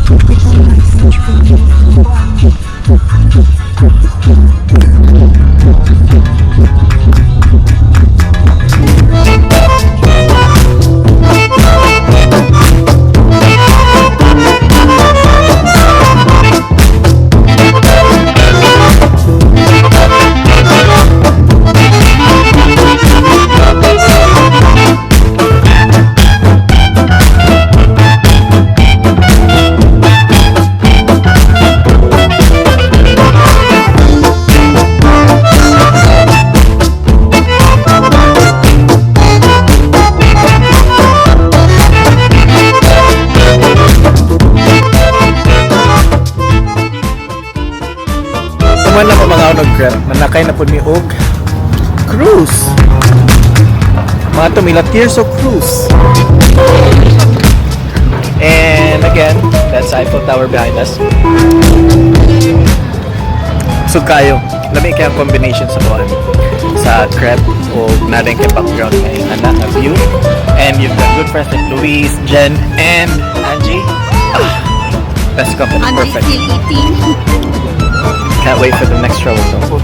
Tropical nice tree. Tuman na ko mga og crepe, manakay na pud mi og cruise. Mga tumila Tirso Cruise. And again, that's Eiffel Tower behind us. So kayo, lami kay ang combination sa kuan sa crepe o narin kay background nga ana nga view. And you've got good friends like Luis, Jen, and Angie. Ah, best company, Angie perfect. Still eating. Can't wait for the next travel though.